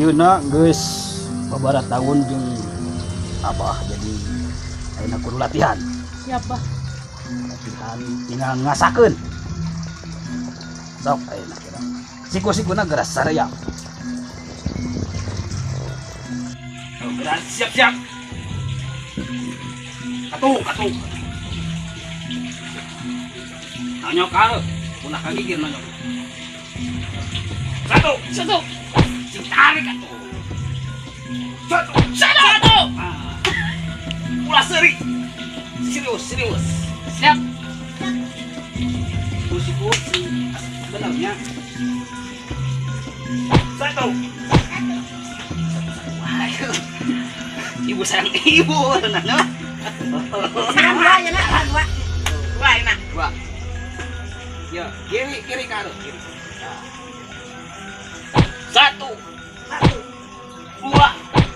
Anjeunna geus babaraha tahun jeung Abah, jadi ayeuna kudu latihan. Siap, Bah. Latihan tinggal ngasakeun. Sok ayeuna kira. Siku-sikuna geura saraya. Oh, geura siap-siap. Katu, katu. Nonyok ka, ulah kagigir nonyok. Satu, Satu. Sing tarik atuh. Satu, Satu. Satu. Ah. Ulah seuri. Serius, serius. Siap. Siku sing benernya. Satu. Waduh. Ibu sayang ibu, nah. Sekarang dua ya, nak, dua. Dua, enak. Dua. Ya, kiri, kiri karo, kiri. Nah. Satu, Satu, dua,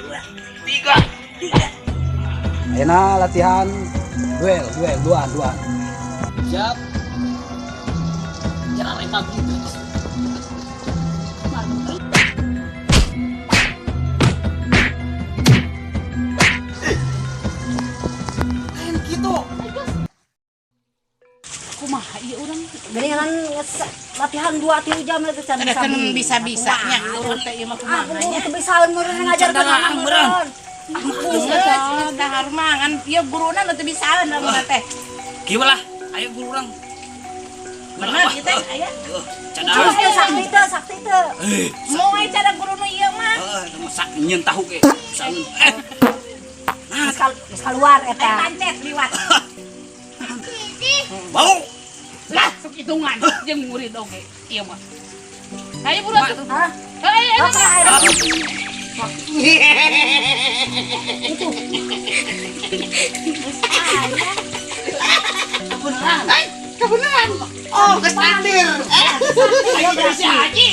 dua, tiga. Tiga. Ayeuna latihan duel, duel, dua, dua. Siap. Jangan lempar gitu. Lain gitu. Kumaha ieu urang? Geningan latihan 2-3 jam lagi can. Ada kan bisa-bisanya guru teh ieu mah Ah, kumaha guru nya. teu bisaeun meureun ngajarkeun Cadang anak meureun. meureun. Geus geus dahar mah ngan ieu guruna nu teu bisaeun lamun teh. Kieu lah, ayo guru urang. Bener ieu teh aya. Cadang. Terus teu sakti teu, sakti teu. Moal cara guru nu ieu mah. Heeh, masak nyeun tahu ge. Bisaeun. Eh, Geus keluar Aya eta. pancet liwat. Bau. Lah, sok hitungan jeung murid oge ieu mah. Ayo buru atuh. Hah? Ayo, ayo. Oke, ayo. Itu. Beneran. Ay, kebenaran. Oh, geus takdir. Ayo si Haji.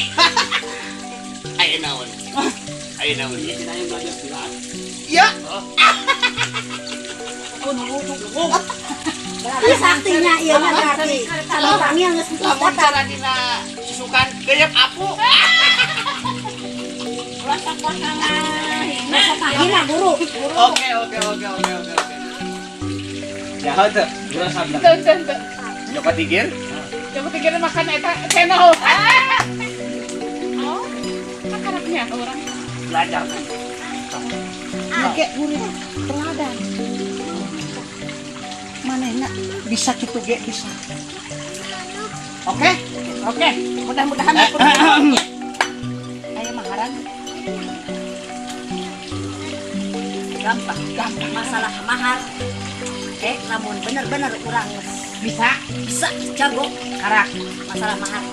Ayo naon? Ayo naon? Iya, tidak yang belajar silat. Ya, Oh, nunggu, nunggu. Berarti saktinya ieu mah berarti. Sami-sami yang geus lamun eta. cara dina susukan geuyeub apu. Ulah sakola Nah, hina guru. Oke, oke, oke, oke, oke, oke. Ya, teu. Guru sabda. Teu, teu, teu. Joko Tingkir. Coba pikir makan eta channel. Oh, kakarapnya urang. Belajar. Age guru teladan. Manehna bisa kitu ge bisa. Oke. Oke, mudah-mudahan aku Aya maharan. Gampang, Gampang. Masalah mahar. Eh, lamun bener-bener urang Bisa bisa jago karak. Masalah mahar.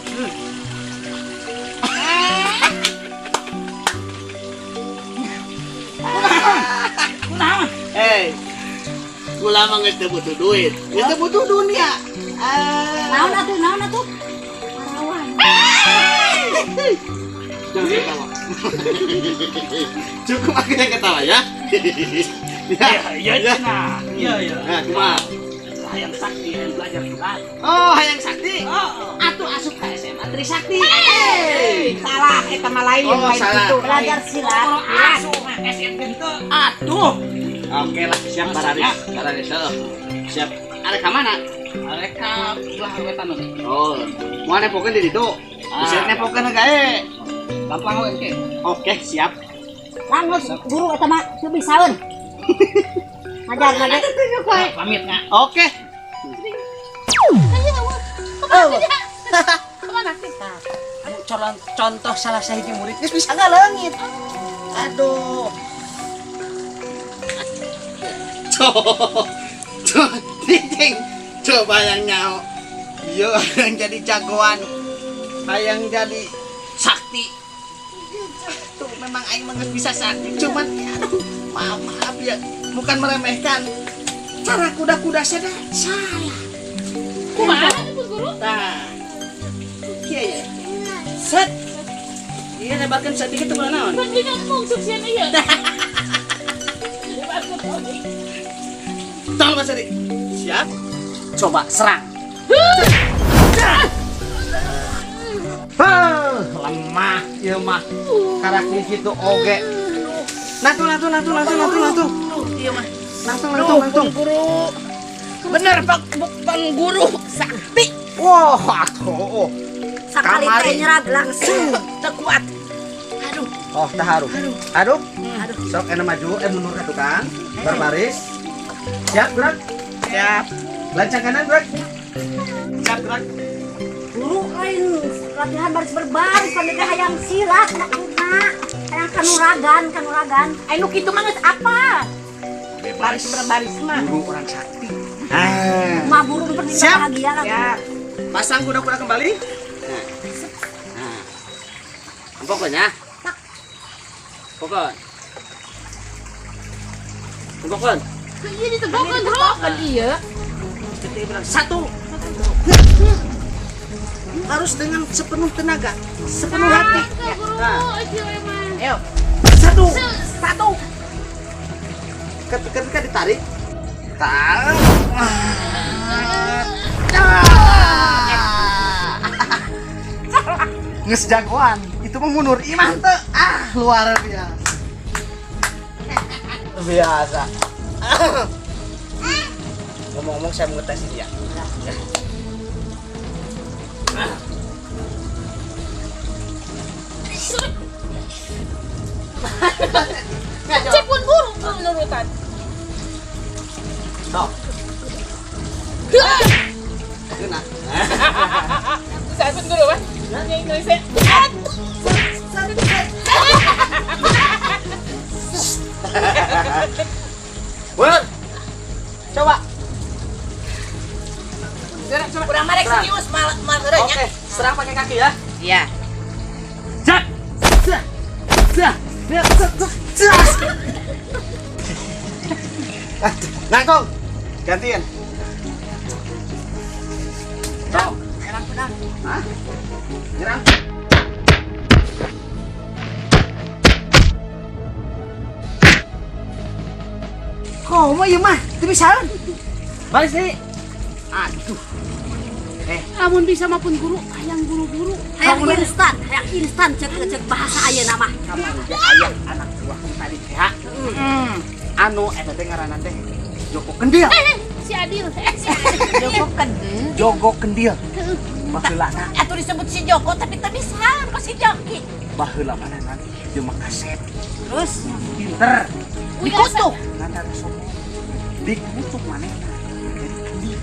Kunaon? Hey. Kula mah geus teu butuh duit. Geus teu butuh dunia. Ah. Naon atuh, naon atuh? Parawan. Jangan ketawa. Cukup aku yang ketawa ya. Iya, iya, cenah. Iya, iya. Nah, kumaha? Hayang sakti, hayang belajar silat. Oh, hayang sakti. Oh, Atuh asup ka SMA Trisakti. Salah eta mah lain Oh, lain salah. kitu. Belajar silat. asup SMP teu. Atuh. Oke lah, siap Bararis. Bararis, heeh. Siap. Arek ka mana? Arek ka belah wetan. Oh, mau nepokeun di ditu. Bisa Ah. nepokeun gae. Gampang we engke. Oke, siap. Langos guru eta mah teu bisaeun. Ngajar lagi. Pamit nya. Oke. Oh, Kemana sih? Contoh salah sahiji murid geus bisa ngaleungit. Aduh. Coba, cing. Coba yang nyao. Yo, yang jadi jagoan. Hayang jadi sakti. Tuh memang aing mah geus bisa sakti, cuman ya, aduh, maaf maaf ya, bukan meremehkan. Cara kuda-kuda saya salah. Kumaha tuh guru? Nah, iya ya. Set. Iya, nembakeun saeutik itu kunaon? Lagi ngomong sukses ieu. Tolong Mas Eri. Siap. Coba serang. Heuh, lemah ieu mah. Karakter kitu oge. Nangtung, nangtung, nangtung, nangtung, nangtung, nangtung. Ieu mah. Nangtung, nangtung, nangtung. Guru. Bener Pak, Pak Guru sakti. Wah, atuh. Sakali Kamari. teh nyerag langsung. Teu kuat. Aduh. Oh, taharuh. Aduh. Aduh. Sok enak maju, mundur ke tukang. Berbaris. Siap, gerak. Siap. Lancang kanan, gerak. Siap, gerak. Guru lain latihan baris berbaris pamit hayang silat maksudna. Hayang kanuragan, kanuragan. Anu kitu mah geus apa? Baris berbaris mah. Guru orang sakti. Ah. Mah guru nu penting Siap. bahagia lah. Siap. Pasang kuda-kuda kembali. Nah. Nah. Pokoknya. Pokok. Pokok. Iya ditegokeun bro. Kan iya. Kita bilang satu. Harus dengan sepenuh tenaga, sepenuh hati. Guru, Nah. ieu emang. Ayo. Satu. Satu. Ketika ditarik, tarik. Nges jagoan, itu mah mundur iman teh. Ah, luar biasa. Biasa. Ngomong-ngomong saya mau ngetes ini ya. Cek pun guru menurutan. Sok. Kena. Saya pun guru kan. Yang Indonesia. Mundur. Coba. Kurang marek Serang. serius mal mal heureuh nya. Oke, serang pakai kaki ya. Iya. Zat. Zat. Zat. Zat. Zat. Zat. Nangkong. Gantian. Sok. Nyerang pedang. Hah? Nyerang. Komo ieu mah, teu bisaeun. Baris deui. Aduh. Amun bisa mah pun guru, hayang guru-guru. Hayang instan, hayang instan cek cek bahasa ayeuna mah. Kamari ge aya anak buah tadi teh. Anu eta teh ngaranna teh Joko Kendil. Si Adil, si Adil. Joko Kendil. Joko Kendil. Baheulana, Atuh disebut si Joko tapi teu bisa kok si Joki. Baheula mana nanti dia mah kasep, Terus pinter, dikutuk. Ngan ada sombong. Dikutuk manehna. Jadi kendil.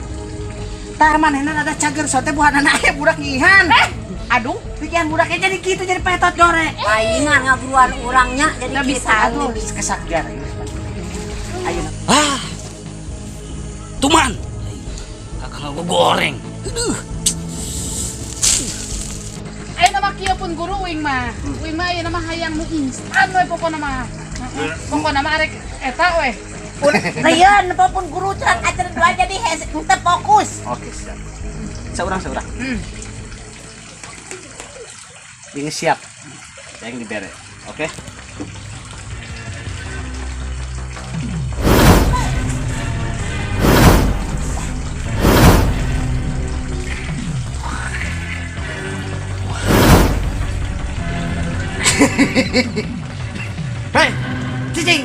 Tah manehna ada cager sote buhanana aya budak ngihan. Aduh, Pikiran budaknya jadi gitu jadi petot gore. Palingan ngaguruan urangnya jadi Nggak gitu. bisa. Aduh, kesaktian. Ayo. Ah. Tuman. Kakak gua goreng. Aduh. Ayo nama kieu pun guru uing mah. Uing mah ayeuna mah hayang nu instan we pokona mah. Pokona mah arek eta we. Rian, apapun guru curang ajar dua jadi hese fokus. Oke, siap. Seorang seorang. Ini siap. Yang dibere. Oke. Hei, cicing.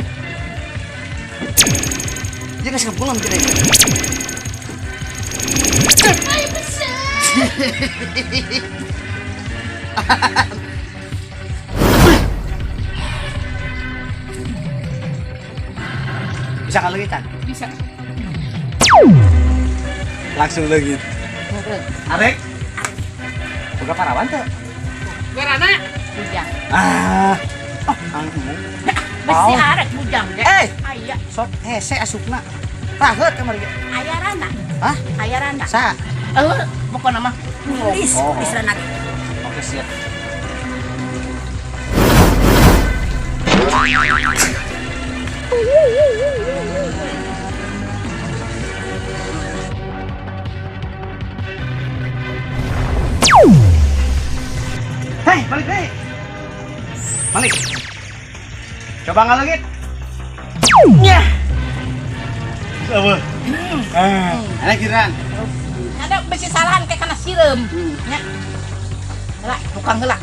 Dia nggak pulang tidak. Ayo besar. Bisa kalau kita? Bisa. Langsung leungit. Arek. Boga parawan teu? Garana. Bujang. Ah. Oh, anu. Besi arek bujang ge. Eh, Aya, sok hese asupna. Raheut kamari ge. aya randa. Hah? Aya randa. Sa. Eh, pokona mah. Tulis, Oh. tulis lagi. Oke, siap. Hei, balik deh. Balik. Coba ngalengit. Nyah. Apa? Ah, ada kiran. Ada besi salahan kayak kana sireum. Nya. Heula, tukang heula.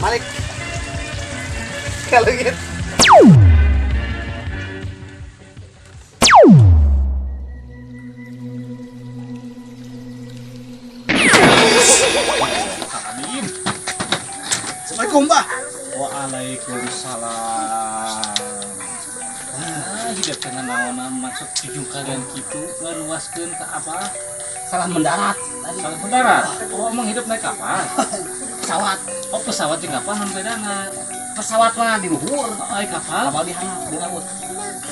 Malik. Kalau gitu. Amin. Assalamualaikum, Bah. Waalaikumsalam. Ah, hidup kana naonan masuk jujung kalian kitu ngaruaskeun ka apa? Salah mendarat tadi. Salah mendarat. Oh, emang hidup naik kapal? Pesawat. Oh, pesawat jeung kapal naon bedana? Pesawat mah di luhur. Oh, ai kapal? Kapal di handap di laut.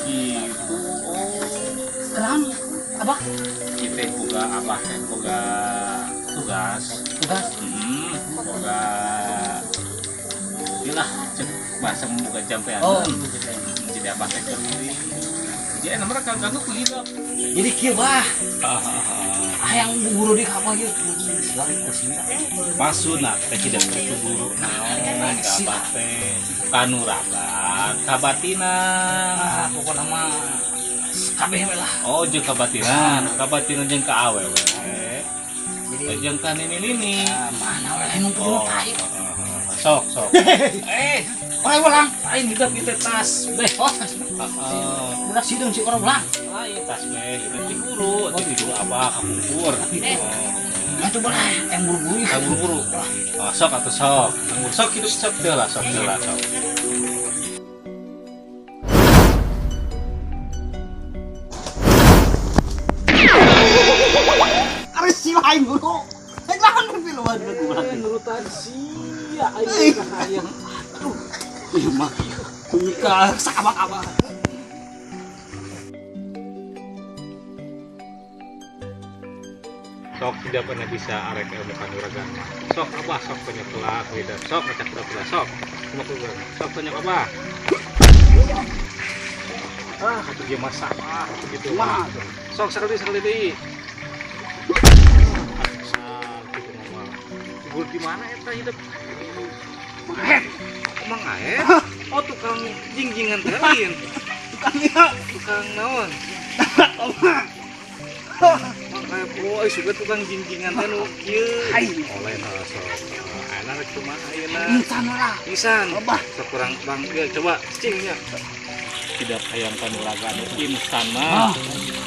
Gitu. Oh, Keren. Abah kita boga abah teh boga tugas. Tugas. Boga iyalah cek bahasa membuka jampean. Oh, Jadi abah teh keur diri. Jadi enak mereka ganggu ku hidup. Jadi kieu bah. Hayang guru di kapal ieu. Lari ke sini. Maksudna teh tidak itu guru naon ka abah teh kanuragan kabatinan. Ah, pokokna mah kabeh we lah. Oh, jeung kabatinan, kabatinan jeung ka awewe. Jadi Jeung ka nini-nini. ah, mana we lain ngumpul Oh, tai. sok sok. Eh, orang ulang. Lain hidup kita tas beh. Oh, tas. Heeh. Budak sideung si orang ulang. Lain tas beh, hidup di guru, di guru abah kapungkur. Nah, coba lah yang buru-buru. Oh, buru-buru. Oh, sok atuh sok. Sok hidup sok teu lah, sok teu lah, sok. Harus si lain guru. Eh, lahan piluan guru. Nurutan sia aing hayang. Aduh, ieu mah kunyika sabak-abak. Sok tidak pernah bisa arek ilmu kanuragan mah. Sok abah sok banyak kelak hidup. Sok ngacak pura-pura sok. Kumaha kumaha. Sok banyak abah. Ah, atuh dia masak ah, atuh gitu. Kumaha Sok sekali sekali deui. Ah, gitu ngomong. Guru di mana eta hidup? Mangahet. Oh, Mangahet? Oh, tukang jingjingan teh lain. Tukang ieu. Tukang naon? Mangahet. Oh, ai suka tukang jingjingan teh nu kieu. Ai. Oleh nah, sok. Ayeuna rek kumaha ayeuna? Insan lah. Pisan. Abah. Sok kurang bang ya, coba cing ya. Tidak hayang kanuragan instan mah. Ah.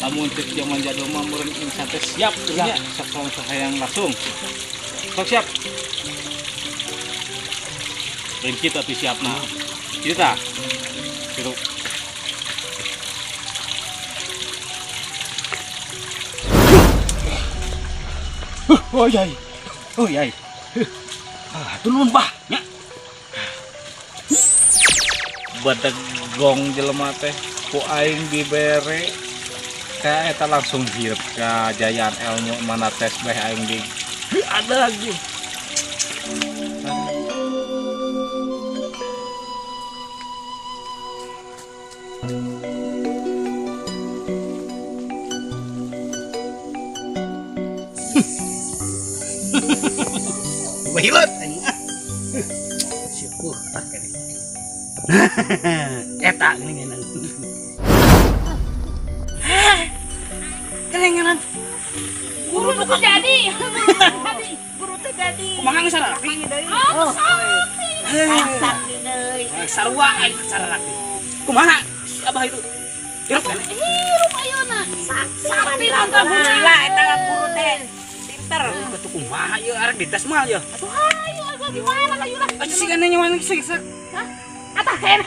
Lamun cek zaman jadul mah meureun instan teh siap teu nya. Sok langsung hayang langsung. Sok siap. Lain kita tuh siapna. Kieu tah. Kitu. Oh yai. Oh yai. Ah, turun bah nya. Bedegong jelema teh ku aing dibere ka eta langsung hirup kajayaan ilmu mana tes beh aing di ada lagi. Bahileut aing. Syukur tak kene. Eta geuningan. Kelenganan. Guru nu jadi. Guru teh jadi. Kumaha geus sararaki? Oh, sakti deui. Sarua aing sararaki. Kumaha si Abah itu? Hirup kan? Hirup ayeuna. Sakti lantaran guru. Gila eta guru teh. Pinter. Atuh kumaha ieu arek dites mah ieu. Atuh hayu ayo gimana lah yeuh lah. Atuh siga nanya sing sing. Hah? Atah keneh.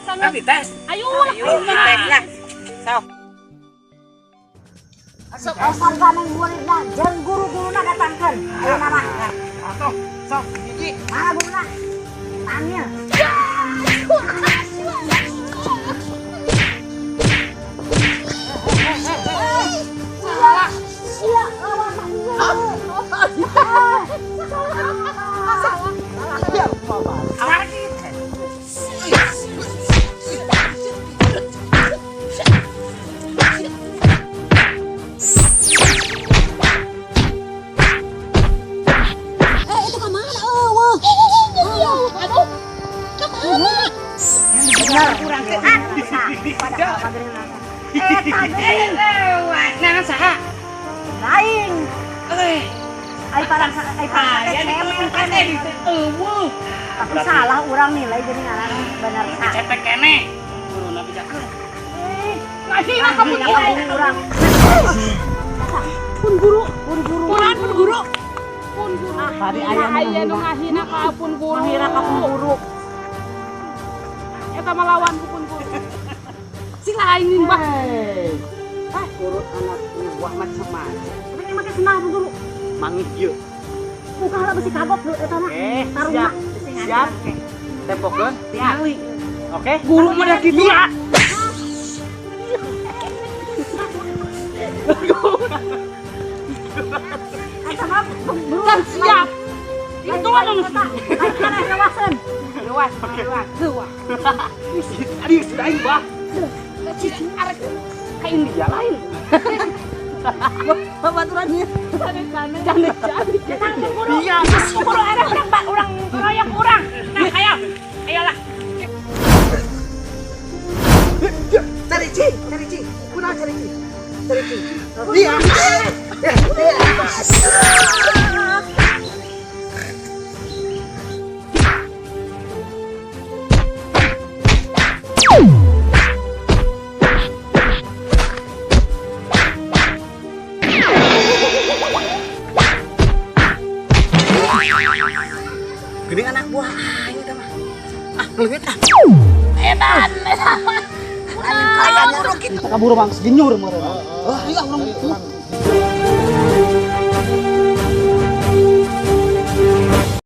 Arek dites. Ayo lah. Ayo dites lah. Sok. Dasar ganeng muridna jeung guru-guruna datangkeun. Ayeuna mah. Atuh, sok hiji. Mana guruna? Panggil. Salah. Sia lawan mah ieu. Eh, itu ka mana eueuh? Aduh. Kemana? Bener kurang teh. Ah, Eta geuning. Nah, saha? Lain. Euy, Ai parang ai parang aya cemen kene kene. eueuh. Tapi salah urang nilai jadi ngaran bener sa. Cetek kene. Guruna bejakeun. Ngahina ka pun Ngahina ka pun urang. Pun guru. Pun guru. Pun pun guru. Pun guru. Tadi aya nu Aya nu ngahina ka pun guru. Ngahina ka pun guru. Eta mah lawan ku pun guru. Sing lain bah. Ah, guru anak buah macam-macam. Tapi ini make senang pun guru. Mangih ieu. Buka heula besi kagok dulu eta mah. Tarung Siap. mah. Besi Siap. ngancang. Tempokeun. Tingali. Oke. Guru mah dah kitu. Eta mah guru Kan siap. Itu mah nu Eta lain kana lewaseun. Lewas, lewas, lewas. Aduh, sudah aing bah. Arek ka India lain. Babaturannya. Jangan jangan. Iya. Guru era urang ba urang royok urang. Nah, ayo. Ayolah. Cari cing, cari cing. Kunaon cari cing? Cari cing. Iya. Ya, iya. Gede anak buah aing eta mah. Ah, leungit ah. Edan, edan. Kaburu bang, seginyur meureun. Ah, ayo urang.